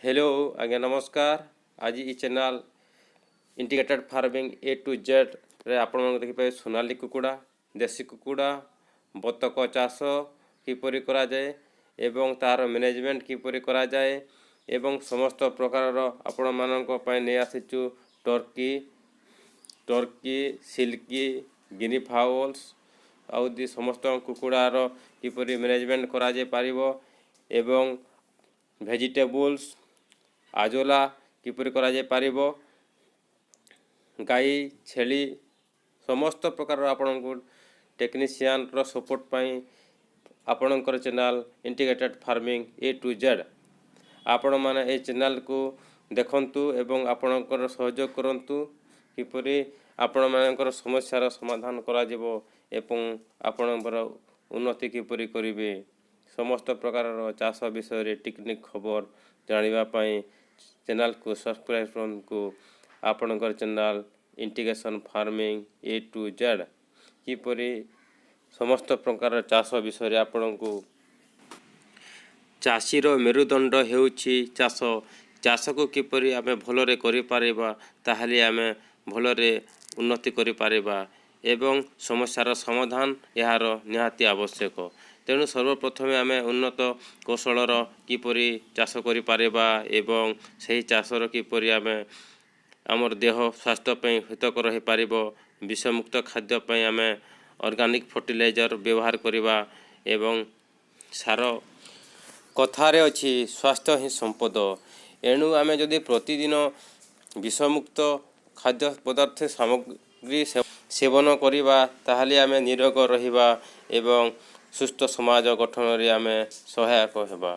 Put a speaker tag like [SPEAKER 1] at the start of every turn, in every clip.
[SPEAKER 1] Hello ଆଜ୍ଞା, ନମସ୍କାର। ଆଜି ଇ ଚ୍ୟାନେଲ୍ ଇଣ୍ଟିଗ୍ରେଟେଡ୍ ଫାର୍ମିଂ ଏ ଟୁ ଜେଡ଼୍ରେ ଆପଣମାନଙ୍କୁ ଦେଖିପାରିବେ ସୋନାଲି କୁକୁଡ଼ା, ଦେଶୀ କୁକୁଡ଼ା, ବତକ ଚାଷ କିପରି କରାଯାଏ ଏବଂ ତା'ର ମ୍ୟାନେଜମେଣ୍ଟ କିପରି କରାଯାଏ ଏବଂ ସମସ୍ତ ପ୍ରକାରର ଆପଣମାନଙ୍କ ପାଇଁ ନେଇ ଆସିଛୁ ଟର୍କି, ସିଲ୍କି, ଗିନି ଫାଉଲ୍ସ ଆଉ ଦି ସମସ୍ତ କୁକୁଡ଼ାର କିପରି ମ୍ୟାନେଜମେଣ୍ଟ କରାଯାଇପାରିବ ଏବଂ ଭେଜିଟେବୁଲ୍ସ, ଆଜୋଲା କିପରି କରାଯାଇପାରିବ, ଗାଈ, ଛେଳି ସମସ୍ତ ପ୍ରକାରର ଆପଣଙ୍କୁ ଟେକ୍ନିସିଆନର ସପୋର୍ଟ ପାଇଁ ଆପଣଙ୍କର channel integrated farming A to Z. ଆପଣମାନେ ଏ ଚ୍ୟାନେଲ୍କୁ ଦେଖନ୍ତୁ ଏବଂ ଆପଣଙ୍କର ସହଯୋଗ କରନ୍ତୁ, କିପରି ଆପଣମାନଙ୍କର ସମସ୍ୟାର ସମାଧାନ କରାଯିବ ଏବଂ ଆପଣଙ୍କର ଉନ୍ନତି କିପରି କରିବେ। ସମସ୍ତ ପ୍ରକାରର ଚାଷ ବିଷୟରେ ଟେକ୍ନିକ୍ ଖବର ଜାଣିବା ପାଇଁ ଚ୍ୟାନେଲ୍କୁ ସବସ୍କ୍ରାଇବ୍ କରନ୍ତୁ। ଆପଣଙ୍କର channel integration farming A to Z. କିପରି ସମସ୍ତ ପ୍ରକାର ଚାଷ ବିଷୟରେ ଆପଣଙ୍କୁ। ଚାଷୀର ମେରୁଦଣ୍ଡ ହେଉଛି ଚାଷ। ଚାଷକୁ କିପରି ଆମେ ଭଲରେ କରିପାରିବା, ତାହେଲେ ଆମେ ଭଲରେ ଉନ୍ନତି କରିପାରିବା ଏବଂ ସମସ୍ୟାର ସମାଧାନ ଏହାର ନିହାତି ଆବଶ୍ୟକ। ତେଣୁ ସର୍ବପ୍ରଥମେ ଆମେ ଉନ୍ନତ କୌଶଳର କିପରି ଚାଷ କରିପାରିବା ଏବଂ ସେହି ଚାଷର କିପରି ଆମେ ଆମର ଦେହ ସ୍ୱାସ୍ଥ୍ୟ ପାଇଁ ହିତକର ହୋଇପାରିବ, ବିଷମୁକ୍ତ ଖାଦ୍ୟ ପାଇଁ ଆମେ ଅର୍ଗାନିକ୍ ଫର୍ଟିଲାଇଜର୍ ବ୍ୟବହାର କରିବା ଏବଂ ସାର। କଥାରେ ଅଛି, ସ୍ୱାସ୍ଥ୍ୟ ହିଁ ସମ୍ପଦ। ଏଣୁ ଆମେ ଯଦି ପ୍ରତିଦିନ ବିଷମୁକ୍ତ ଖାଦ୍ୟ ପଦାର୍ଥ ସାମଗ୍ରୀ ସେବନ କରିବା, ତାହେଲେ ଆମେ ନିରୋଗ ରହିବା ଏବଂ ସୁସ୍ଥ ସମାଜ ଗଠନରେ ଆମେ ସହାୟକ ହେବା।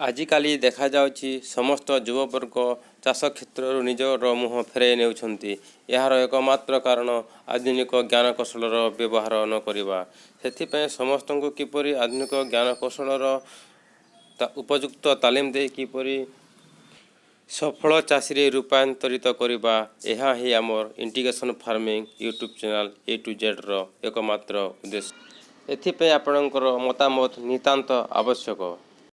[SPEAKER 1] ଆଜିକାଲି ଦେଖାଯାଉଛି, ସମସ୍ତ ଯୁବବର୍ଗ ଚାଷ କ୍ଷେତ୍ରରୁ ନିଜର ମୁହଁ ଫେରାଇ ନେଉଛନ୍ତି। ଏହାର ଏକମାତ୍ର କାରଣ ଆଧୁନିକ ଜ୍ଞାନକୌଶଳର ବ୍ୟବହାର ନ କରିବା। ସେଥିପାଇଁ ସମସ୍ତଙ୍କୁ କିପରି ଆଧୁନିକ ଜ୍ଞାନକୌଶଳର ଉପଯୁକ୍ତ ତାଲିମ ଦେଇ କିପରି ସଫଳ ଚାଷୀରେ ରୂପାନ୍ତରିତ କରିବା, ଏହା ହିଁ ଆମର ଇଣ୍ଟିଗ୍ରେସନ୍ ଫାର୍ମିଂ ୟୁଟ୍ୟୁବ୍ ଚ୍ୟାନେଲ୍ ଏ ଟୁ ଜେଡ଼୍ର ଏକମାତ୍ର ଉଦ୍ଦେଶ୍ୟ। ଏଥିପାଇଁ ଆପଣଙ୍କର ମତାମତ ନିତାନ୍ତ ଆବଶ୍ୟକ।